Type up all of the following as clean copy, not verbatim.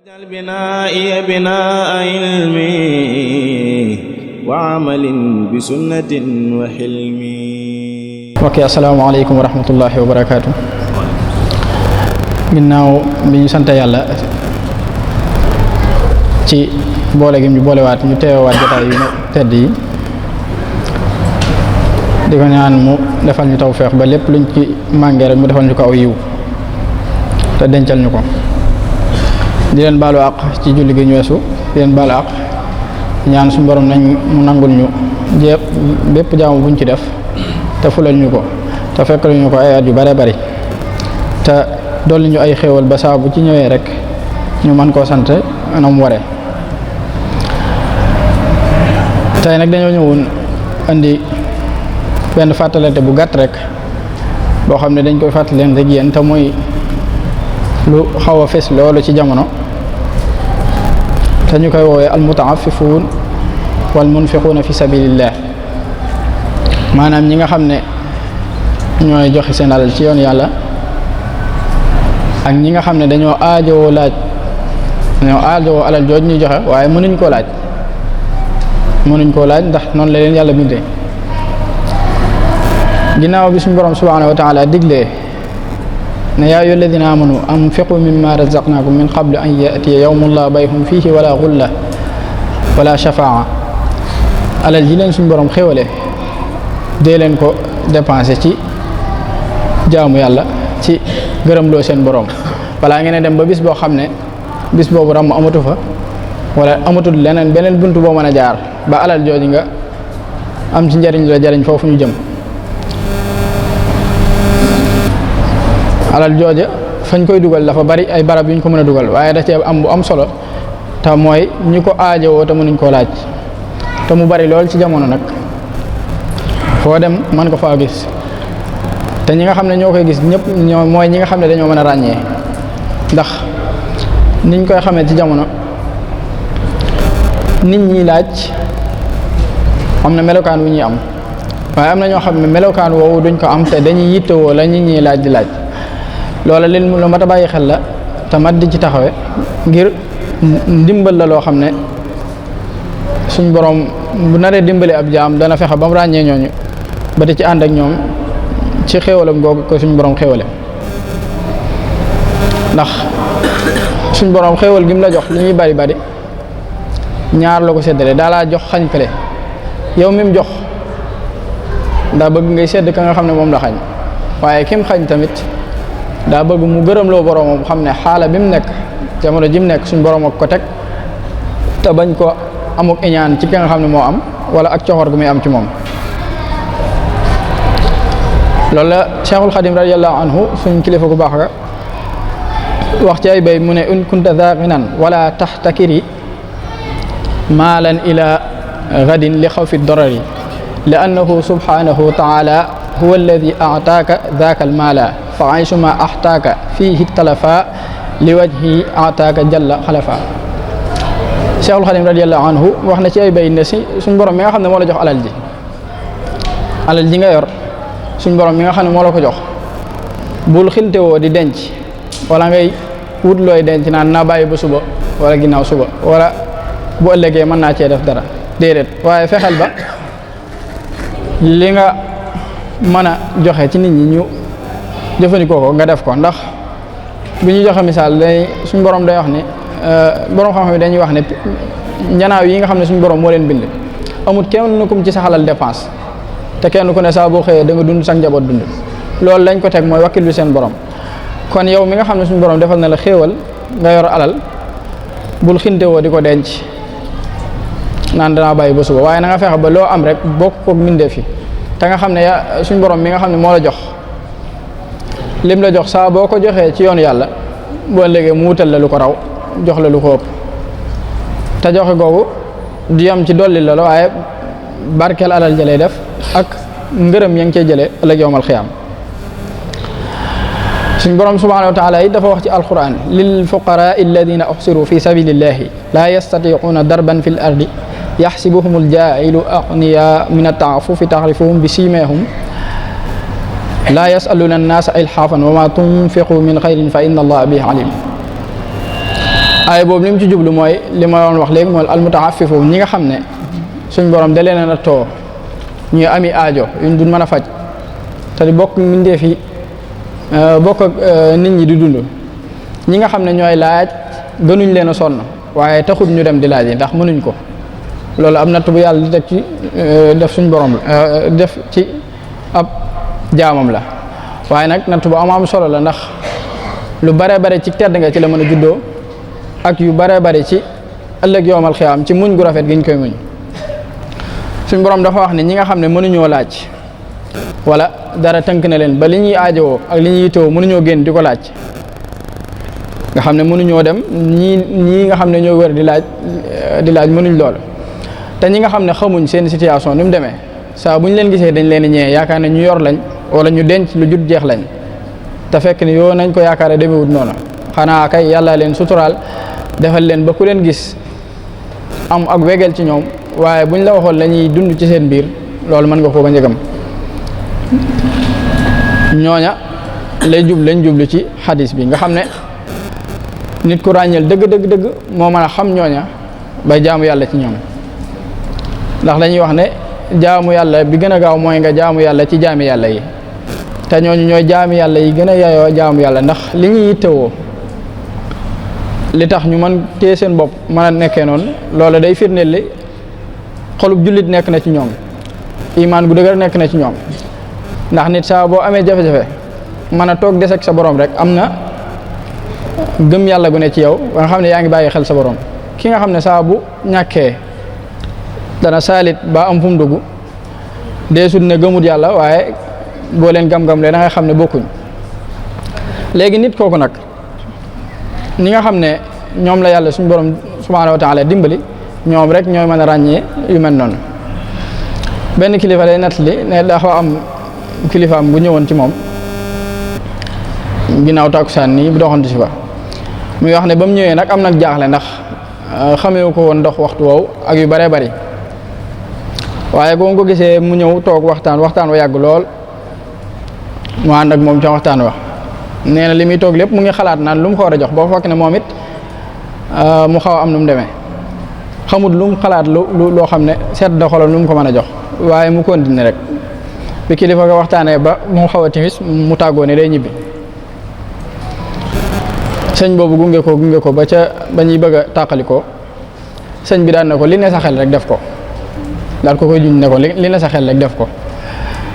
waj'al binaa'iya binaa'a ilmi wa amalin bi sunnatin wa hilmi. Ok, asalaamaaleykum wa rahmatullahi wa barakaatu. Ginnaaw bi ñu sant yàlla ci boole gi ñu boolewaat ñu teewaat jotaay yu tedd yi di ko ñaan mu defal ñu tawfeex ba lépp luñ ci màngee rek mu defal ñu ko aw yiw te dencal ñu ko. di leen baalu àq ci julli gi ñu weesu di leen baalu àq ñaan suñu borom nañ mu nangul ñu bépp jaamu buñ ci def te fulal ñu ko te fekkal ñu ko ay at yu bare bari te dolli ñu ay xéewal ba saa bu ci ñëwee rek ñu mën koo sant na mu waree. tey nag dañoo ñëwoon indi benn fàttalante bu gàtt rek boo xam ne dañ koy fàttali leen rek yéen te mooy lu xaw a fes loolu ci jamono te ñu koy woowee almutaafifuun wal munfiquuna fi sabilillah, maanaam ñi nga xam ne ñooy joxe seen alal ci yoon yàlla ak ñi nga xam ne dañoo aajowoo alal jooj ñuy joxe waaye mënuñ koo laaj ndax noonu la leen yàlla bindee. ginnaaw bi suñu borom subhanahu wa taala diglee ne yaa ayyuha alladina amanu anfiqu mimma razaqnakum min qabli an yatiya yawmun la bay'un fihi wala xulla wala shafaa, alal ji leen suñu borom xéwale dee leen ko dépensé ci jaamu yàlla ci gërëmloo seen borom balaa ngeen dem ba bis boo xam ne bis boobu ram amatu fa wala amatul leneen beneen buntu boo mën a jaar ba alal jooju nga am ci njariñ la jariñ foofu ñu jëm. alal jooja fañ koy dugal dafa bari ay barab yu ñu ko mën a dugal waaye da cee am bu am solo te mooy ñi ko aajowoo te mënuñ koo laaj te mu bari lool ci jamono nag foo dem mën ko faa gis te ñi nga xam ne ñoo koy gis ñëpp mooy ñi nga xam ne dañoo mën a ràññee ndax niñ koy xamee ci jamono nit ñi laaj am na melokaan wu ñuy am waaye am na ñoo xam ne melokaan woowu duñ ko am te dañuy yittewoo la nit ñi laaj di laaj. loola leen lu mat a bàyyi xel la te mat di ci taxawe ngir ndimbal la loo xam ne suñ borom bu naree dimbali ab jaam dana fexe ba mu ràññee ñooñu ba di ci ànd ak ñoom ci xéewalam googu ko suñ borom xéewale. ndax suñ borom xéewal gi mu la jox li ñuy bari bari ñaar la ko séddale daa laa jox xañ kale yow mi mu jox daa bëgg ngay sedd ka nga xam ne moom la xañ waaye kim xañ tamit daa bëgg mu gërëm loo boroomam xam ne xaala bi mu nekk jamono ji mu nekk suñ boroom ak ko teg te bañ ko amuk iñaan ci ki nga xam ne moo am wala ak coxor gu muy am ci moom. loolu la Cheikhul Xadim radiyallahu anhu suñ kilifa gu baax ga wax ci ay bay mu ne in kunta daa ginan wala taxtakiri maalan ila gadin li xawfi dorari li annahu subhanahu taala huwa alladi ataaka daaka almaala fa aysuma axtaaka fiihi talafa li wajhi ataaka jalla xalafa. Cheikhul Xadim radiyallahu anhu wax na ci ay bay ne si suñ borom mi nga xam ne moo la jox alal ji nga yor suñ borom mi nga xam ne moo la ko jox bul xiltewoo di denc wala ngay wut looy denc naan naa bàyyi ba suba wala ginnaaw suba wala bu ëllëgee mën naa cee def dara déedéet waaye fexeel ba li nga mën a joxe ci nit ñi ñu jëfandikoo ko nga def ko. ndax bu ñu joxe misaal suñ borom day wax ne borom xam-xam yi dañuy wax ne njanaaw yi nga xam ne suñ borom moo leen bind amut kenn kum ci saxalal dépense te kenn ku ne saa boo xëyee da nga dund sax njaboot dund loolu lañ ko teg mooy wakkil bi seen borom. kon yow mi nga xam ne suñ borom defal na la xéewal nga yor alal bul xintewoo di ko denc naan danaa bàyyi ba suba waaye na nga fexe ba loo am rek bokk koog mbindee fi te nga xam ne suñ borom mi nga xam ne moo la jox lim la jox saa boo ko joxee ci yoonu yàlla boo léegi mu wutal la lu ko raw jox la lu ko ëpp te joxe googu du yam ci dolli la waaye barkeel alal jëlee def ak ngërëm ya ngi cey jëlee ëllëg yowmal xiyaam. suñ borom subhanahu wa taala it dafa wax ci alquran lil fuqaraa alladina uxsiru fi sabilillahi la yastatiquuna darban fi l ardi yaxsibuhum aljaahilu agniya min attaafufi taxrifuhum bi siimeehum laa yasaluna annaasa ilhaafan wa ma tunfiqu min xayrin fa inna allaha bihi alim. aaya boobu li mu ci jublu mooy li ma doon wax léegi mooy almutaafifu ñi nga xam ne suñ borom da leen a nattoo ñuy ami aajo yuñ duñ mën a faj te di bokk mbindeef yi bokk ak nit ñi di dund ñi nga xam ne ñooy laaj gënuñ leen a sonn waaye taxut ñu dem di laaj yi ndax mënuñ ko loolu am natt bu yàlla di teg ci def suñ borom la def ci ab jaamam la waaye nag natt bu am solo la ndax lu bare bare ci tedd nga ci la mën a juddoo ak yu bare bare ci ëllëg yowmal xiyaam ci muñ gu rafet gi ñu koy muñ suñ borom dafa wax ne ñi nga xam ne mënuñoo laaj wala dara tënk na leen ba li ñuy aajowoo ak li ñuy yittewoo mënuñoo génn di ko laaj nga xam ne mënuñoo dem ñii nga xam ne ñoo wër di laaj mënuñ loolu te ñi nga xam ne xamuñ seen situation ni mu demee saa bu ñu leen gisee dañ leen di ñëwee yaakaar ne ñu yor lañ wala ñu denc lu jut jeex lañ te fekk ni yoo nañ ko yaakaare demewut noonu xanaa kay yàlla leen suturaal defal leen ba ku leen gis am ak wegeel ci ñoom waaye buñ la waxoon la ñuy dund ci seen biir loolu mën nga ko ba njëgam ñooña lañ jublu ci xadis bi nga xam ne nit ku ràññeel dëgg moo mën a xam ñooña bay jaamu yàlla ci ñoom ndax dañuy wax ne jaamu yàlla bi gën a gaaw mooy nga jaamu yàlla ci jaami yàlla yi te ñooñu ñooy jaami yàlla yi gën a yayoo jaamu yàlla ndax li ñuy yittewoo li tax ñu mën téye seen bopp mën a nekkee noonu loolu day firndeel li xolub jullit nekk na ci ñoom imaan gu dëgër nekk na ci ñoom ndax nit saa boo amee jafe-jafe mën a toog des ak sa borom rek am na gëm yàlla gu ne ci yow ba nga xam ne yaa ngi bàyyi xel sa borom ki nga xam ne saa bu ñàkkee dana saalit ba am fu mu dugg deesut ne gëmut yàlla waaye boo leen gam-gam le da nga xam ne bokkuñ léegi nit kooku nag ñi nga xam ne ñoom la yàlla suñu borom subhaanahu wa taala dimbali ñoom rek ñooy mën a ràññee yu mel noonu benn kilifa day nettali ne dafa am kilifaam bu ñëwoon ci moom ginnaaw takkusaan nii bu doxantu si fa muy wax ne ba mu ñëwee nag am nag jaaxle ndax xamewu ko woon ndox waxtu woowu ak yu bare bari waaye boo ko gisee mu ñëw toog waxtaan wa yàgg lool mu ànd ak moom ca waxtaan wa nee na li muy toog lépp mu ngi xalaat naan lu mu ko war a jox boo fekk ne moom it mu xaw a am nu mu demee xamut lu mu xalaat loo xam ne seet da xolam lu mu ko mën a jox waaye mu continué rek bi kilifa ga waxtaanee ba mu xaw a timis mu tàggoo ne day ñibbi sëñ boobu gunge ko ba ñuy bëgg a tàqalikoo sëñ bi daan na ko li ne sa xel rek def ko daal ko koy juñ ne ko li ne sa xel rek def ko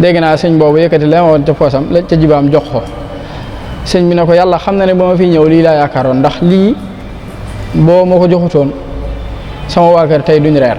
dégg naa sëñ boobu yëkkati la ma woon ca poosam la ca jibaam jox ko sëñ bi ne ko yàlla xam na ne ba ma fi ñëw lii laa yaakaaroon ndax lii boo ma ko joxutoon sama waa kër tey duñ reer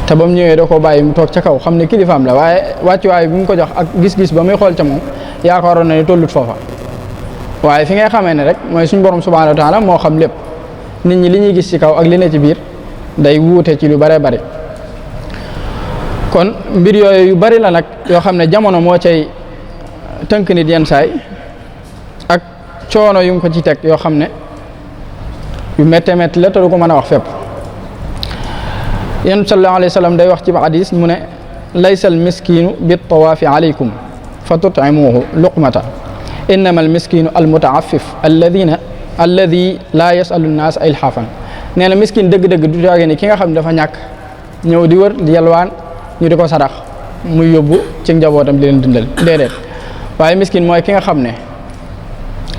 te ba mu ñëwee da ko bàyyi mu toog ca kaw xam ne kilifaam la waaye wàccuwaay bi mu ko jox ak gis-gis ba muy xool ca moom yaakaaroon na ne tollut foofa waaye fi ngay xamee ne rek mooy suñ borom subhanahu wa taala moo xam lépp nit ñi li ñuy gis ci kaw ak li ne ci biir day wuute ci lu bare bari kon mbir yooyu yu bari la nag yoo xam ne jamono moo cay tënk nit yenn saay ak coono yu ko ci teg yoo xam ne yu métte métti la te du ko mën a wax fépp yéen sallallahu alayhi wa sallam day wax ci hadis mu ne laysa al miskinu bit tawaafi alaykum fa tut'imuhu luqmata innama al miskinu al mutaafif alladi laa yasalu nnaas ay ilhaafan nee na miskin dëgg-dëgg du jaage ni ki nga xam ne dafa ñàkk ñëw di wër di yalwaan ñu di ko sarax muy yóbbu ci njabootam di leen dundal déedéet waaye miskin mooy ki nga xam ne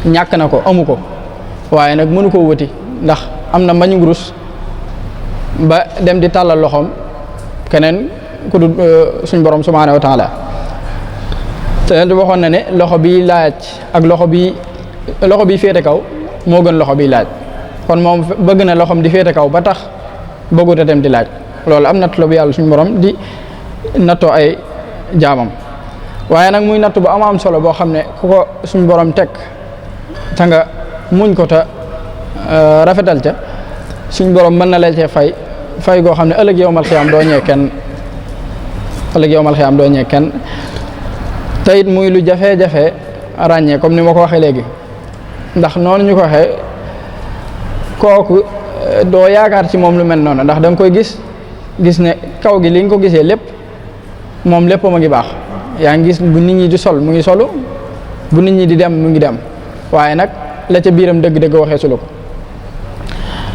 ñàkk na ko amu ko waaye nag mënu koo wuti ndax am na mbañu rus ba dem di tàllal loxoom keneen ku dul suñ borom subhaanahu wa taala te waxoon na ne loxo bi laaj ak loxo bi féete kaw moo gën loxo bi laaj kon moom bëgg na loxoom di féete kaw ba tax bëggut a dem di laaj loolu am natt la bu yàlla suñu borom di nattoo ay jaamam waaye nag muy natt bu am solo boo xam ne ku ko suñu borom teg te nga muñ ko te rafetal ca suñ borom mën na la cee fay goo xam ne ëllëg yowmal xiyaam doo ñee kenn te it muy lu jafe-jafe ràññee comme ni ma ko waxee léegi ndax noonu ñu ko waxee kooku doo yaakaar ci moom lu mel noonu ndax da nga koy gis ne kaw gi li nga ko gisee lépp moom lépp ma ngi baax yaa ngi gis bu nit ñi di sol mu ngi solu bu nit ñi di dem mu ngi dem waaye nag la ca biiram dëgg-dëgg waxee sulu ko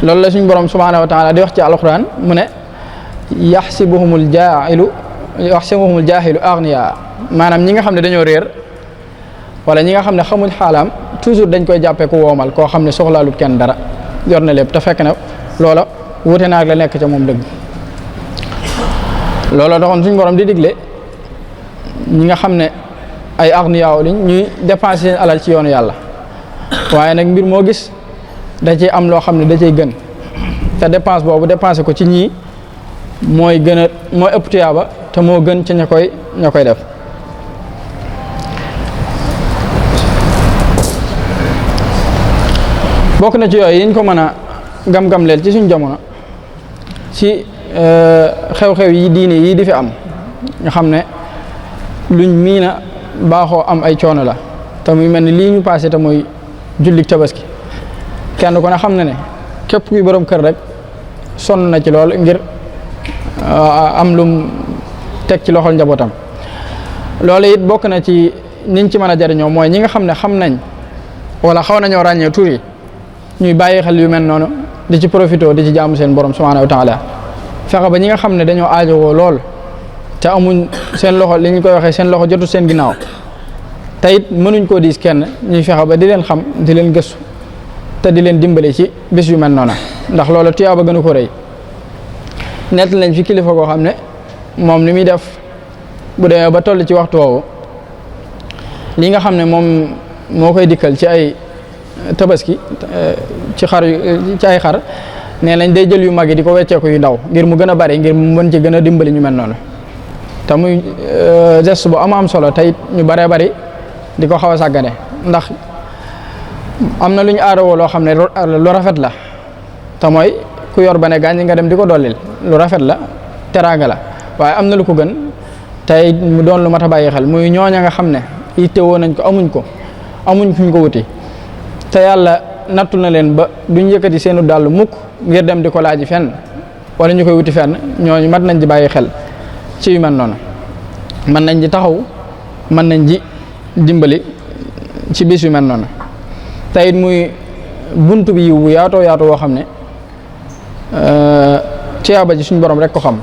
loolu la suñ borom subhanahu wa taala di wax ci alquran mu ne yaxsibuhumul jaahilu agniya maanaam ñi nga xam ne dañoo réer wala ñi nga xam ne xamuñ xaalaam toujours dañ koy jàppee ku woomal koo xam ne soxlaalut kenn dara yor na lépp te fekk na loola wute naag la nekk ca moom dëgg. looloo taxoon suñ borom di digle ñi nga xam ne ay agniya liñ ñuy dépenser seen alal ci yoonu yàlla waaye nag mbir moo gis da ciy am loo xam ne da cay gën te dépense boobu dépensé ko ci ñii mooy ëpp tuyaaba te moo gën ci ña koy def. bokk na ci yooyu yiñ ko mën a gam-gam leel ci suñ jamono ci xew-xew yi diine yi di fi am nga xam ne luñ miina baaxoo am ay coono la te muy mel ni lii ñu passé te mooy jullik tabaski kenn ku ne xam na ne képp kuy borom kër rek sonn na ci lool ngir am lum teg ci loxol njabootam. loolu it bokk na ci niñ ci mën a jariñoo mooy ñi nga xam ne xam nañ wala xaw nañoo ràññee tur yi ñuy bàyyi xel yu mel noonu di ci profité di ci jaamu seen borom subhanahu wa taala fexe ba ñi nga xam ne dañoo aajowoo lool te amuñ seen loxo li ñu koy waxee seen loxo jotu seen ginnaaw te it mënuñ koo diis kenn ñuy fexe ba di leen xam di leen gëstu te di leen dimbale ci bés yu mel noona ndax loolu tuyaaba gën a ko rëy. nett lañ fi kilifa koo xam ne moom li muy def bu demee ba toll ci waxtu woowu li nga xam ne moom moo koy dikkal ci ay tabaski ci ay xar nee nañ day jël yu mag yi di ko wecceeku yu ndaw ngir mu gën a bari ngir mu mën ci gën a dimbali ñu mel noonu te muy geste bu am solo tey ñu baree bari di ko xaw a sàggane ndax am na lu ñu aadawoo loo xam ne lu rafet la te mooy ku yor ba ne gaañ nga dem di ko dollil lu rafet la teraanga la waaye am na lu ko gën tey mu doon lu mat a bàyyi xel muy ñooña nga xam ne yittewoo nañ ko amuñ fuñ ko wuti te yàlla nattu na leen ba duñ yëkkati seenu dàll mukk ngir dem di ko laaji fenn wala ñu koy wuti fenn ñooñu mat nañ di bàyyi xel ci yu mel noonu mën nañ di taxaw mën nañ di dimbali ci bis yu mel noonu te it muy buntu bi yiw bu yaatoo woo xam ne tiyaaba ji suñ borom rek ko xam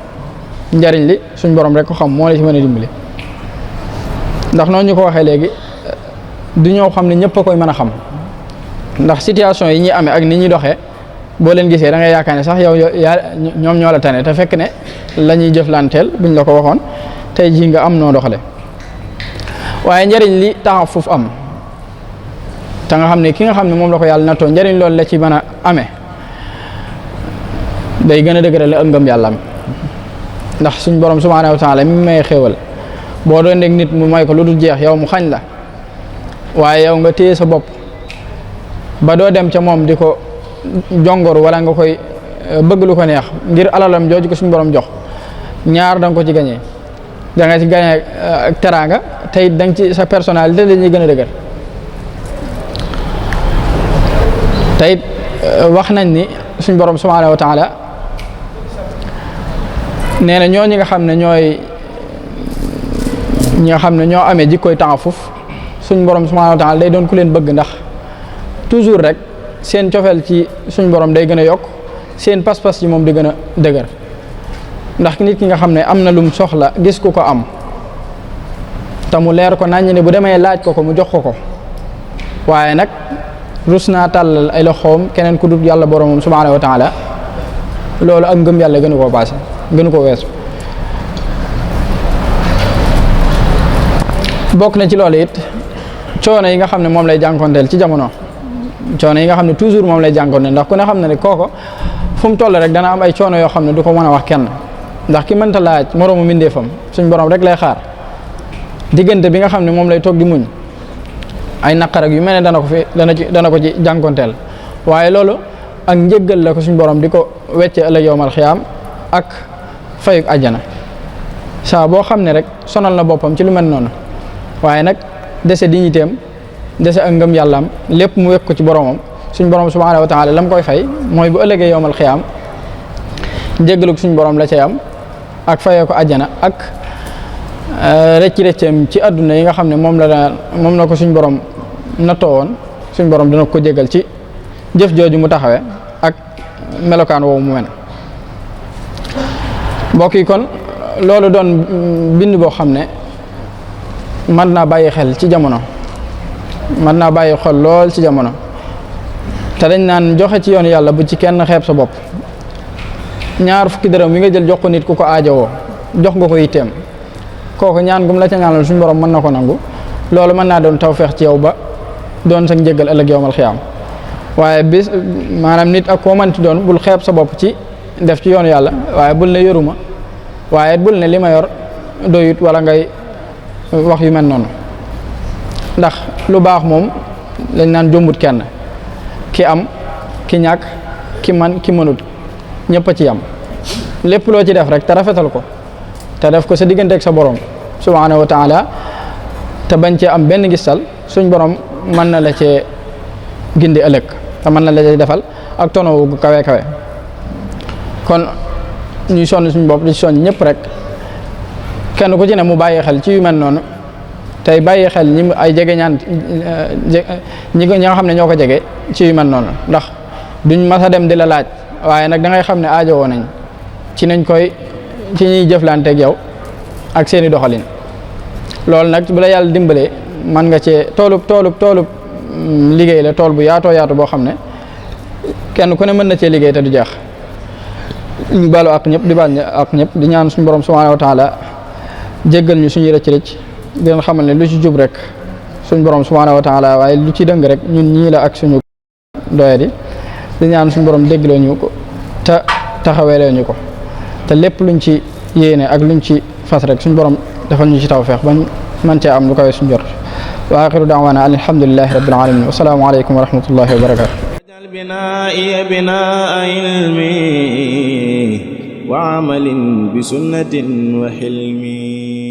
njariñ li suñ borom rek ko xam moo la ci mën a dimbali ndax noonu ñu ko waxee léegi du ñoo xam ne ñëpp a koy mën a xam ndax situation yi ñuy amee ak ni ñuy doxee boo leen gisee da ngay yaakaar ne sax yow ñoom ñoo la tane te fekk ne la ñuy jëflanteel buñ la ko waxoon tey jii nga am noo doxale waaye njariñ li taxaw foofu am te nga xam ne ki nga xam ne moom la ko yàlla nattoo njariñ loolu la ci mën a amee day gën a dëgëral ak ngëm yàlla am ndax suñ borom subhanahu wa taala mi may xéewal boo doon nekk nit mu may ko lu dul jeex yow mu xañ la waaye yow nga téye sa bopp ba doo dem ca moom di ko jongoru wala nga koy bëgg lu ko neex ngir alalam jooju ko suñ borom jox ñaar da nga ko ci gañee da nga ci gañee ak teraanga tey da nga ci sa personnalité dañuy gën a dëgër tey wax nañ ni suñ borom subhanahu wa taala nee na ñi nga xam ne ñooy ñi nga xam ne ñoo amee jikkoy taafuf suñ borom subhanahu wa taala day doon ku leen bëgg ndax toujours rek seen cofeel ci suñ borom day gën a yokk seen pas-pas yi moom di gën a dëgër ndax nit ki nga xam ne am na lum soxla gis ku ko am te mu leer ko naññ ne bu demee laaj ko mu jox ko waaye nag rus naa tàllal ay loxoom keneen ku dul yàlla boromam subhanahu wa taala loolu ak ngëm yàlla gënu koo paase gënu ko weesu bokk na ci loolu it coono yi nga xam ne moom lay jànkonteel ci jamono coono yi nga xam ne toujours moom lay jànkonteel ndax ku ne xam ne ne kooko fu mu toll rek dana am ay coono yoo xam ne du ko mën a wax kenn ndax ki mënta laaj moroomu mbindeefam suñ borom rek lay xaar diggante bi nga xam ne moom lay toog di muñ ay naqar ak yu mel ne dana ko ci jànkonteel waaye loolu ak njëggal la ko suñ borom di ko wecce ëllëg yowmal xiyaam ak fayuk àjjana saa boo xam ne rek sonal na boppam ci lu mel noonu waaye nag dese dignitéem dese ak ngëm yàllaam lépp mu wekk ko ci boromam suñ borom subhanahu wa taala lam koy fay mooy bu ëllëgee yowmal xiyaam njëggalu suñ borom la cay am ak fayee ko àjjana ak rëcceem ci àdduna yi nga xam ne moom la ko suñ borom nattoo woon suñ borom dana ko jégal ci jëf jooju mu taxawee ak melokaan woowu mu mel. mbokk yi kon loolu doon bind boo xam ne mën naa bàyyi xel ci jamono mën naa bàyyi xel lool ci jamono te dañ naan joxe ci yoon yàlla bu ci kenn xeeb sa bopp. ñaar fukki dërëm yi nga jël jox ko nit ku ko aajowoo jox nga ko yitteem kooku ñaan gum la ca ñaanal suñu borom mën na ko nangu loolu mën naa doon tawfeex ci yow ba doon sa njëggal ëllëg yowmal xiyaam. waaye bis maanaam nit ak koo mënti doon bul xeeb sa bopp ci def ci yoon yàlla waaye bul ne yoruma waaye bul ne li ma yor doyut wala ngay wax yu mel noonu ndax lu baax moom lañ naan jombut kenn ki am ki ñàkk ki man ki mënut ñëpp a ci yam lépp loo ci def rek te rafetal ko te def ko sa diggante ak sa borom subhanahu wa taala te bañ cee am benn gistal suñ borom mën na la cee gindi ëllëg te mën na la cee defal ak tono gu kawe kawe. kon ñuy sonn suñ bopp di soñ ñëpp rek kenn ku ci ne mu bàyyi xel ci yu mel noonu tey bàyyi xel ñi ay jege ñaan ñi nga xam ne ñoo ko jege ci yu mel noonu ndax duñ mas a dem di la laaj waaye nag da ngay xam ne aajowoo nañ ci ñuy jëflanteeg yow ak seeni doxalin. loolu nag bu la yàlla dimbalee mën nga cee toolub liggéey la tool bu yaatoo yaatu boo xam ne kenn ku ne mën na cee liggéey te du jeex. ñu balu ak ñëpp di baal ak ñëpp di ñaan suñu borom subhanahu wa taala jéggal ñu suñuy rëcc di leen xamal ne lu ci jub rek suñu borom subhanahu wa taala waaye lu ci dëng rek ñun ñii la ak suñu doyadi di ñaan suñu borom déggloo ñu ko te taxaweelee ñu ko te lépp luñ ci yéene ak luñ ci fas rek suñu borom defal ñu ci tawfeex bañ man cee am lu koy suñu jot wa axiru da'wana alhamdulillahi rabbil alamin wa salaamu aleykum wa rahmatullahi wa barakatuh. بنائي بناء علمي وعمل بسنة وحلمي